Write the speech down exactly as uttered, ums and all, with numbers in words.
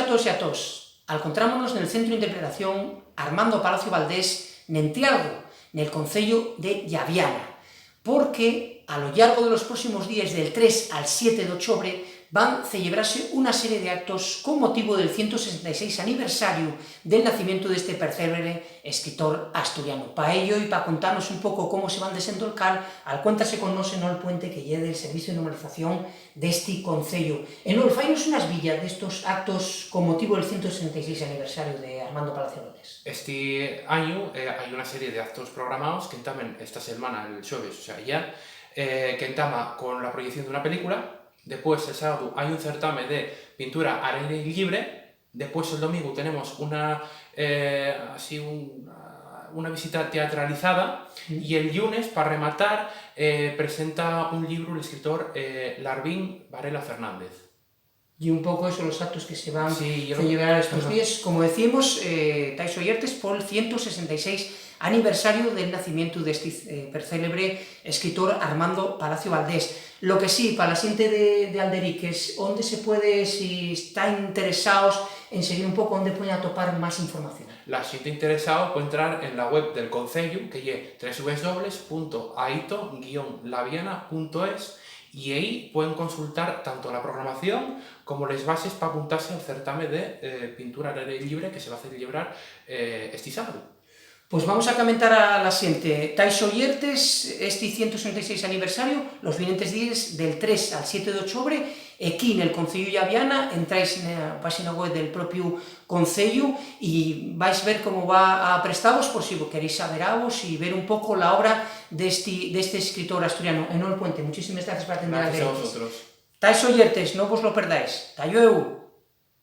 todos y a todos. Alcontrámonos nel Centru d'Interpretación Armando Palacio Valdés, n'Entialgu, nel conceyu de Llaviana, porque a lo llargo de los próximos díes, del tres al siete d'ochobre, van celebrase una serie de actos con motivu del ciento sesenta y seis aniversariu del nacimientu d'este percélebre escritor asturianu. Pa ello y pa contanos un poco cómo se van desendolcar, alcuéntase con nós Enol Puente, que ye del Serviciu de Normalización d'esti conceyu. Enol, fainos una esbilla d'estos actos con motivu del ciento sesenta y seis aniversariu de Armando Palacio Valdés. Esti añu, eh, hai una serie de actos programaos que entamen esta selmana, el xoves, o sea, ya, eh, que entama con la proyección d'una película. Depués, el sábadu, hai un certame de pintura al aire llibre. Depués, el domingu, tenemos una, eh, así, un, una visita teatralizada. Y el llunes, pa rematar, eh, presenta un llibru l'escritor, eh, Larvin Varela Fernández. Y un poco esos los actos que se van Sí, yo celebrar estos díes, como decimos, eh, tais oyertes, pol ciento sesenta y seis aniversariu del nacimientu d'esti, eh, percélebre escritor Armando Palacio Valdés. Lo que sí, pa la xente de, de Alderiques, ¿onde se puede, si está interesaos en seguir un poco, onde pueden atopar más información? La xente interesao puede entrar en la web del conceyu, que ye tres w w w punto aito guion laviana punto es, y ehí pueden consultar tanto la programación como les bases pa apuntase al certame de, eh, pintura al aire llibre que se va a celebrar, eh, esti sábadu. Pues vamos a comentar a la xente. Tais oyertes, esti ciento sesenta y seis aniversariu, los vinientes díes del tres al siete d'ochobre, equí nel conceyu Llaviana, entráis na páxina web del propiu conceyu y vais ver cómo va aprestáos, por si queréis saberavos y ver un poco la obra d'esti, d'esti escritor asturianu, Enol Puente. Muchísimes gracias por atender a Gracias a Alderiques. Vosotros. Tais oyertes, no vos lo perdáis. Ta llueu.